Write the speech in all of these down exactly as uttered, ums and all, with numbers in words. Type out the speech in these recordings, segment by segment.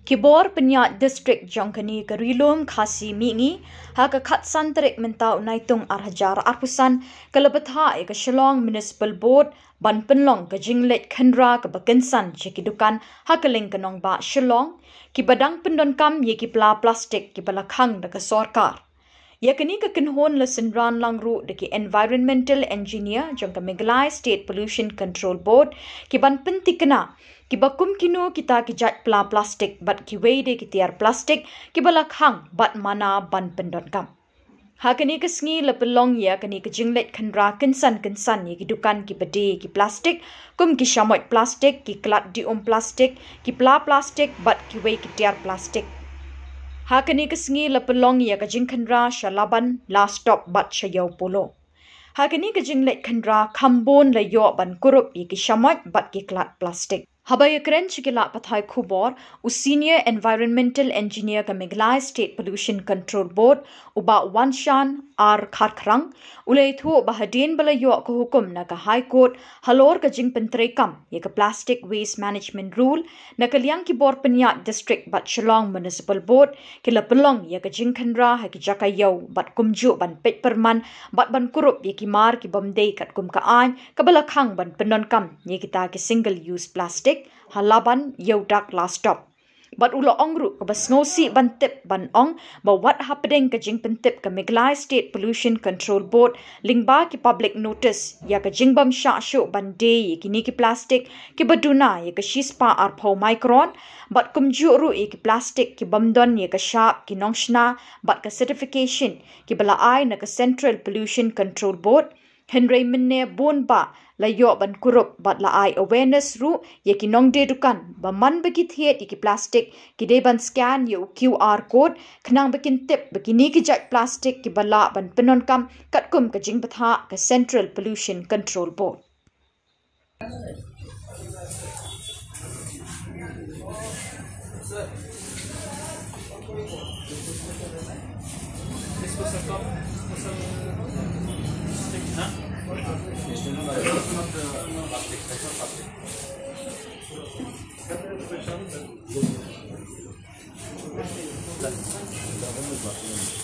Ki bor pynïaid district jong kane ka Ri-lum Khasi Mihngi ha ka khatsan tarik mynta u Naitung ar hajar arphew san ka la bthah ïa ka Shillong Municipal Board ban pynlong ka jingleit khynra kaba kynsan sha ki dukan ha kylleng ka nongbah Shillong kiba dang pyndonkam ïa ki pla plastik kiba la khang da ka sorkar. Ïa kane ka kynhun la synran lang ruh da ki environmental engineer jong ka Meghalaya State Pollution Control Board kiban pynthikna kiba kum kino kita ki jait pla plastik bad kiwei de ki tiar plastik kiba la khang bad mana ban pyndonkam. Ha kane ka sngi la pynlong ïa kane ka jingleit khynra kynsan kynsan ïa ki dukan kiba die ïa ki plastik kum ki shamoit plastik, ki klat di um plastik, ki pla plastik bad kiwei ki tiar plastik. Ha kane ka sngi la pynlong ïa ka jingkhynra sha Laban, Last Stop bad sha Ïew Polo. Ha kane ka jingleit khynra kham bun la ïoh ban kurup ïa ki shamoit bad ki klat plastik. Haba ïakren sha ki lad pathai khubor, u Senior Environmental Engineer ka Meghalaya State Pollution Control Board, u Bah Wanshan R Kharkhrang, u la ïathuh ba hadien ba la ïoh ka hukum na ka High Court halor ka jingpyntreikam ïa ka Plastic Waste Management Rule, na ka liang ki bor pynïaid district bad Shillong Municipal Board ki la pynlong ïa ka jingkhynra ha ki jaka ïew bad kumjuh ban peit pyrman bad ban kurup ïa ki mar ki bym dei katkum ka aiñ kaba la khang ban pyndonkam ïa kita ki single use plastic ha Laban, Ïewdak, Last Stop. Bad u la ong ruh kaba sngewsih ban tip ban ong ba wat hapdeng ka jingpyntip ka Meghalaya State Pollution Control Board lyngba ki public notice ïa ka jingbym shah shuh ban die ïa kine ki plastik kiba duna ïa ka shispah arphew micron bad kumjuh ruh ïa ki plastik ki bym don ïa ka shap ki nongshna bad ka certification kiba la ai na ka Central Pollution Control Board. Hynrei mynne bun bah la ïoh ban kurup bad la ai awareness ruh ïa ki nongdie dukan ba man ba ki thied ïa ki plastik ki dei ban scan ïa u Q R code khnang ba kin tip ba kine ki jait plastik kiba lah ban pyndonkam katkum ka jingbthah ka Central Pollution Control Board.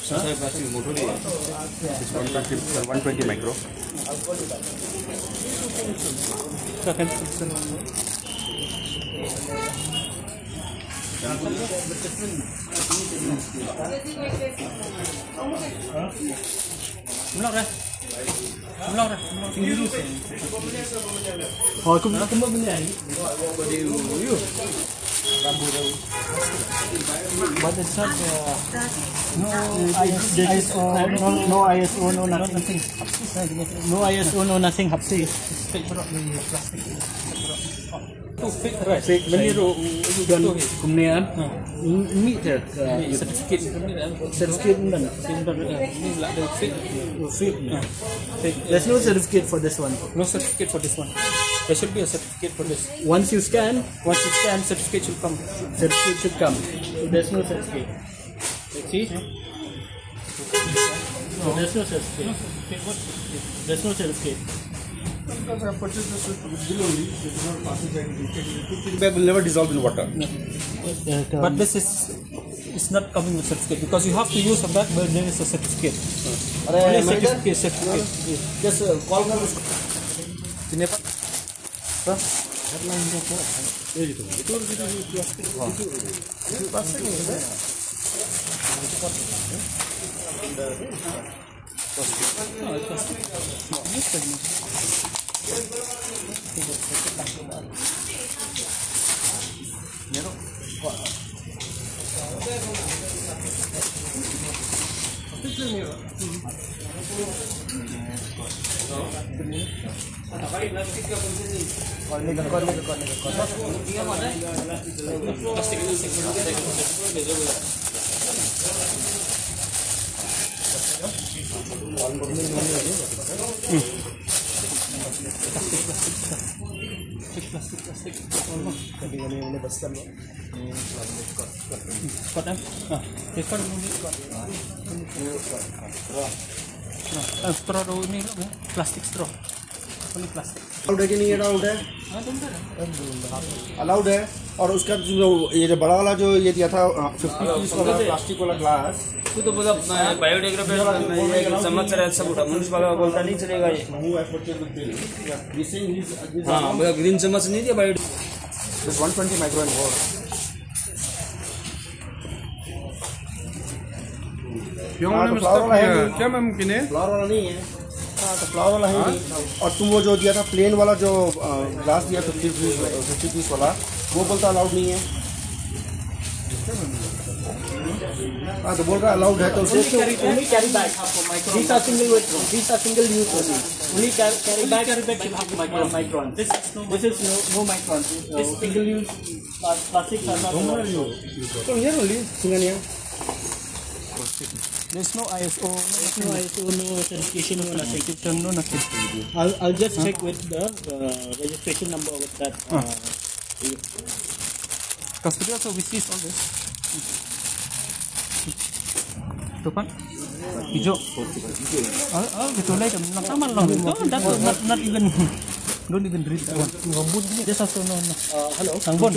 Sir, plastic is more, it's one twenty, sir, one twenty micro. But it's not, uh, no I S O, no, no I S O, no nothing. No I S O, no nothing. Fake, right. Fake, many ro-, ro-, kumne an. Hmm. Meter, uh, certificate. Certificate, no. Fake. Fake, no. Fake. There's no certificate for this one. No certificate for this one. There should be a certificate for this. Once you scan, once you scan, certificate should come. Certificate should come. So there's no certificate. See? So there's no certificate. There's no certificate. Because I purchased this with bill only, so it's not plastic bag. Plastic bag will never dissolve in water. No. But this is, it's not coming with certificate because you have to use a bag where there is a certificate. Only certificate, certificate. Just, uh, call for this. Kot, eh? Ah, kot. Ah, straw tu ni, plastik straw. Ini plastik. अलाउड है कि नहीं अलाउड है? अलाउड है। और उसका जो ये जो बड़ा वाला जो ये दिया था फिफ्टी पीस वाला प्लास्टिक वाला ग्लास, तू तो बोला बायोडिग्रेडेबल चम्मच है, सब उठा, मुंह वाला बोलता नहीं चलेगा ये। Who has purchased the bill? This thing is, this हाँ, amount बोला ग्रीन चम्मच नहीं दिया बायोडिग्रेडेबल। This one twenty micron और क्यों हाँ, तो फ्लावर वाला है नहीं। क्या मैम किने? फ्लावर वाला नहीं है। हाँ, तो फ्लावर वाला है नहीं। और तुम वो जो दिया था प्लेन वाला जो ग्लास दिया फिफ्टी पीस, फिफ्टी पीस वाला, वो बोलता अलाउड नहीं है। हाँ, तो बोल रहा अलाउड है तो उसको Only carry bag. These are single use. These are single use only. Only carry bag. Carry bag. Micron. Micron. This is no micron. Single use. Plastic are not allowed. From here only, Singhania. There's no I S O, no I S O, no certification, no nothing. No nothing. I'll, I'll just check with the uh, registration number with that. Uh, Custody also we seize all this. Tupan? Ijo. Ah, ah, gitu lah, itu. Nang kamar lang. No, that was not, not even, don't even read that one. Just also no, no. Uh, hello. Sangbon.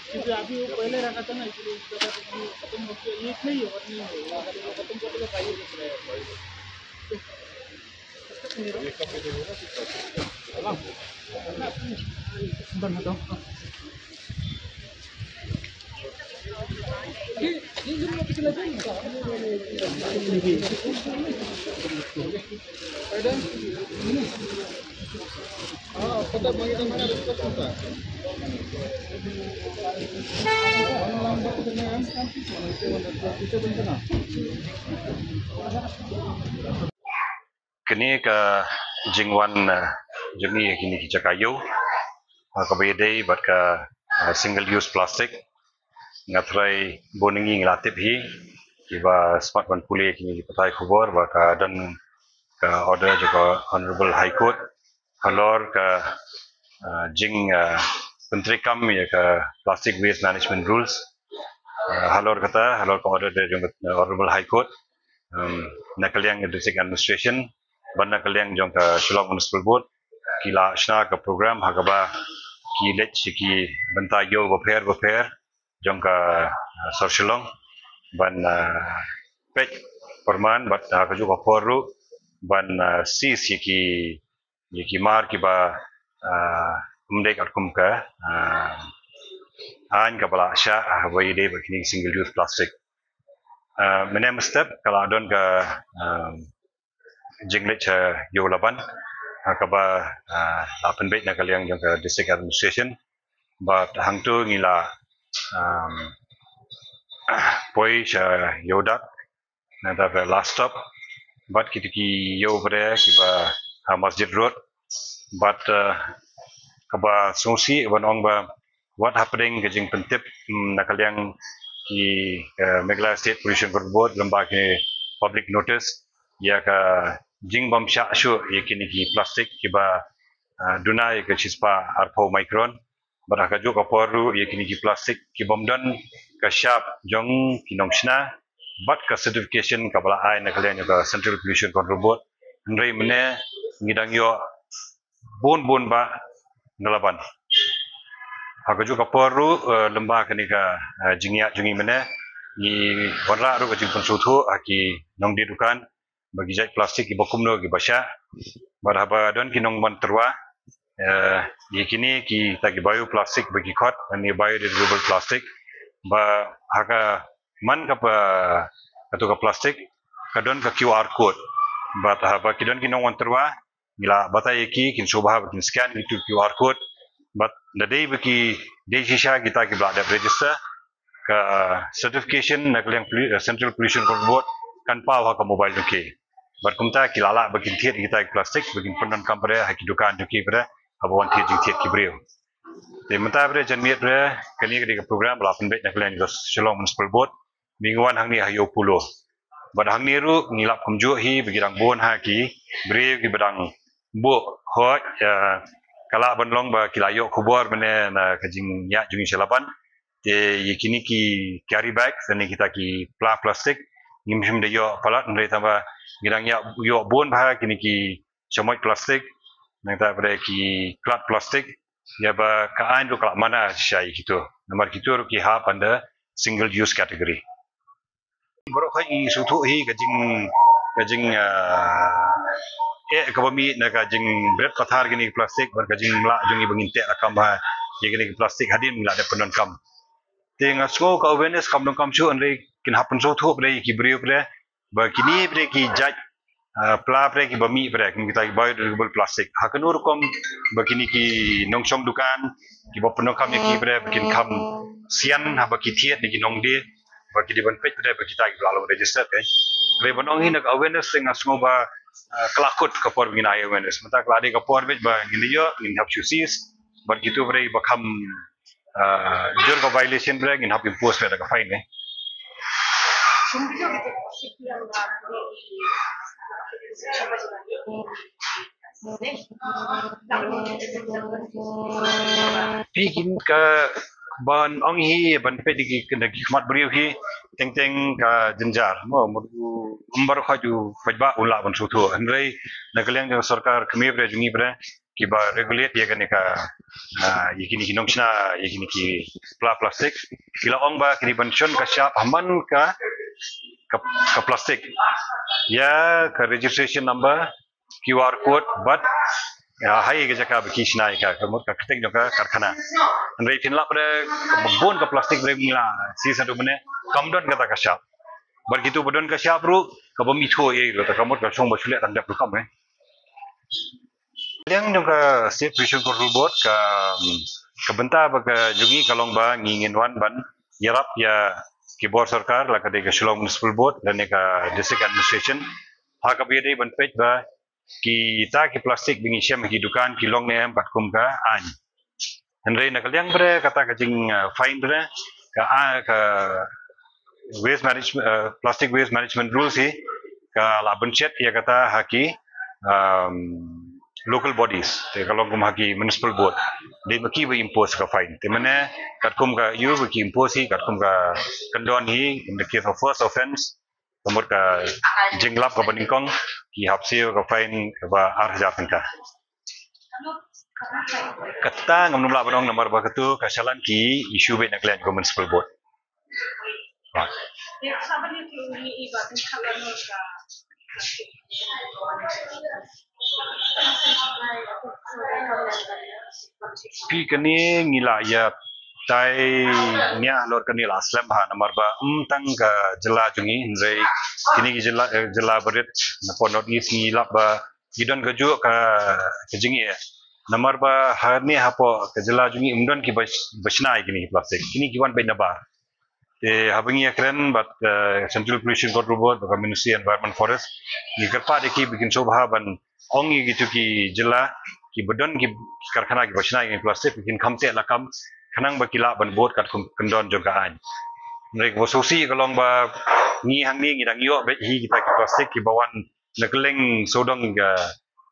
क्योंकि अभी वो पहले रखा था ना, इसलिए उसका खत्म हो गया। ये इतना ही है, और नहीं है। खत्म करने का भाई दिख रहा है। Kane ka jingwan, eh, jong ngi ha kine ki jaka ïew, eh, kaba ïadei bad ka, eh, single use plastic. Nga tharai bun na ngi ngi la tip hi, kiba smat ban pule kine ki pathai khubor ba ka don ka order jong ka Honorable High Court halor ka, ah, jing, ah, pyntreikam ïa ka Plastic Waste Management Rules. Ah, halor kata, halor ka order jong ka, ah, Honorable High Court, um, na ka liang District Administration bad na ka liang jong ka Shillong Municipal Board ki la shna ka program ha kaba ki leit sha ki bynta ïew bapher bapher jong ka, ah, sor Shillong ban, ah, peit pyrman bad, ah, ha kajuh ka por ruh ban, ah, seize ïa ki, ïa ki mar kiba, ah, ym dei katkum ka, ah, aiñ kaba la shah, ah, haba ïadei bad kine ki single use plastic. Ah, mynne mynstep ka la don ka, ah, jingleit sha Ïewlaban, ah, kaba, ah, la pynbeit na ka liang jong ka District Administration. Bad hangto ngi la, um, poi sha Ïewdat, nangta ka last stop. Bad kita ki ïew bad kiba ha Masjid Road. Bad, ah, kaba sngewsih ban ong ba wat hapdeng ka jingpyntip, mm, na ka liang ki, eh, Meghalaya State Pollution Control Board lyngba ki public notice, ïa ka jingbym shah shuh ïa kine ki plastik kiba, ah, duna ïa ka shispah arphew micron. Bad ha kajuh ka por ruh ïa kine ki plastik kibym don ka shap jong ki nongshna bad ka certification kaba la ai na ka liang jong ka Central Pollution Control Board. Hynrei mynne ngi dang ïoh bun bun bah na Laban. Ha kajuh ka por ruh, eh, lyngba kane ka, eh, jingïaid jong ngi mynne, ngi wanrah ruh ka jingpynsngewthuh ha ki nongdie dukan ba ki jait plastik kiba kumno kiba shah. Bad haba don ki nongwan tyrwa, eh, ïa kine kita ki bioplastik ba ki khot, lane biodegradable plastik, ba ha ka man ka pa, kato ka plastik ka don ka QR code. Bad haba ki don ki nongwan tyrwa, ngi la batai ïa ki, kin sngewbha ba kin scan ïa kito QR code. Bad lada dei ba ki dei shisha kita kiba la dep register, ka certification na ka liang pollu-, eh, Central Pollution Control Board kan paw ha ka mobile jong ki. Bad kumta ki la lah ba kin thied ïa kita ki plastik ba kin pyndonkam pat ha ki dukan jong ki pat haba wan thied jingthied ki briew. Te mynta pat jan miet pat kane ka dei ka program ba la pynbeit na ka liang ka Shillong Municipal Board. Ba ngi wan hangne ha Ïew Polo. Bad hangne ruh ngi lap kumjuh hi ba ki dang bun ha ki briew kiba dang buh hooid, eh, ka lah ban long ba ki la ïoh khubor mynne na ka jingïaid jong ngi sha Laban. Te ïa kine ki carry bag, lane kita ki pla plastik, ngim shym da ïoh palat, hynrei tangba ngi dang ïa ïoh bun bha kine ki shamoit plastik, nangta pat ki klat plastik, ïa ba ka aiñ ruh ka la mana shisha ïa kito. Namar kito ruh ki hap under single use category. Baroh khoit ngi sngewthuh hi ka jing, ka jing, ah, eh, kaba mih na ka jingbret pathar kine ki plastik, bad ka jingmlak jong ngi ba ngin teh lakam ha ïa kine ki plastik hadien ngi la dep pyndonkam. Te nga sngew ka awareness kam donkam shuh, hynrei kin hap pynsngewthuh pat ïa ki briew pat ba kine pat ki jait, ah, pla pat kiba mih pat kum kita ki biodegradable plastik. Ha kano rukom ba kine ki nongshong dukan kiba pyndonkam ïa ki pat ba kin kham sian haba ki thied na ki nongdie, ba ki dei ban peit pat ba kita kiba la long registered, eh. Hynrei ban ong hi na ka awareness te nga sngew ba, ah, ka la kut ka por ba ngin ai awareness. Mynta ka la dei ka por beit ba ngin ïoh, ngin hap shu seize, bad kito pat ba kham, ah, jur ka violation pat ngin hap impose pat ka fine, eh. Phi kin ka ban ong hi ban peit ki, na ki khmat briew hi teng teng ka jynjar. Mo, mo, um, baroh khoit u paidbah un lah ban sngewthuh. Hynrei na ka liang jong sorkar kmie pat jong ngi pat kiba regulate ïa kane ka, ah, ïa kine ki nongshna ïa kine ki pla plastik, ki la ong ba ki dei ban shon ka shap ha man ka, ka, ka plastik, ïa ka registration number, QR code, bad, ïa, ha ïa ka jaka ba ki shna ïa ka, ka mut ka kyrteng jong ka karkhana. Hynrei phin lap pat kaba bun ka plastik ba ngi la seize haduh mynne kam don kata ka shap. Bad kito ba don ka shap ruh kaba mih thuh ïa ruh, ta ka mut ka shong ba shu leh tang dep ruh kam, eh. Liang jong ka State Pollution Control Board ka, ka bynta ba ka jong ngi ka long ba ngi ngin wan ban ïarap ïa ki bor sorkar, la ka dei ka Shillong Municipal Board lane ka District Administration, ha kaba ïadei ban peit ba kita ki plastik ba ngi shem ha ki dukan ki long ne em katkum ka aiñ. Hynrei na ka liang pat kata ka jing, ah, fine pat ka, ah, ka waste management, ah, plastic waste management rules hi ka la bynshet ïa kata ha ki, um, local bodies, te ka long kum ha ki municipal board. Dei ma ki ba impose ka fine. Te mynne katkum ka ïa ba ki impose hi, katkum ka kyndon hi, in the case of first offence, ka mut ka jinglap kaba nyngkong, ki hap siew ka fine kaba ar hajar tyngka. Kata ngam nym lah ban ong namar ba katu ka challan ki issue beit na ka liang ka municipal board. Phi, kane ngi la ïa tai nia halor kane la slem ha namar ba ym tang ka jylla jong ngi, hynrei kine ki jylla, eh, jylla barit na pdeng North East ngi lap ba ki don kajuh ka, ka jingeh. Namar ba hane hapoh ka jylla jong ngi ym don ki ba, ba shna ïa kine ki plastik. Kine ki wan beit na bar. Te haba ngi ïakren bad, eh, Central Pollution Control Board, bad ka Ministry Environment Forest, ngi kyrpad ïa ki ba kin sngewbha ban ong ïa kito ki jylla kiba don ki karkhana kiba shna ïa ki plastik, ba kin kham teh lakam khnang ba ki lah ban bud katkum kyndon jong ka aiñ. Hynrei kaba sngewsih ka long ba ngi hangne ngi dang ïoh beit hi kita ki plastik kiba wan na kylleng sawdong ka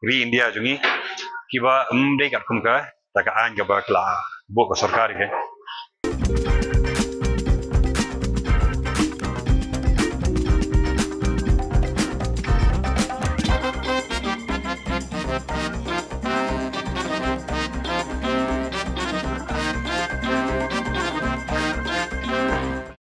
ri India jong ngi, kiba ym dei katkum kata ka aiñ kaba la buh ka sorkar ïa ka.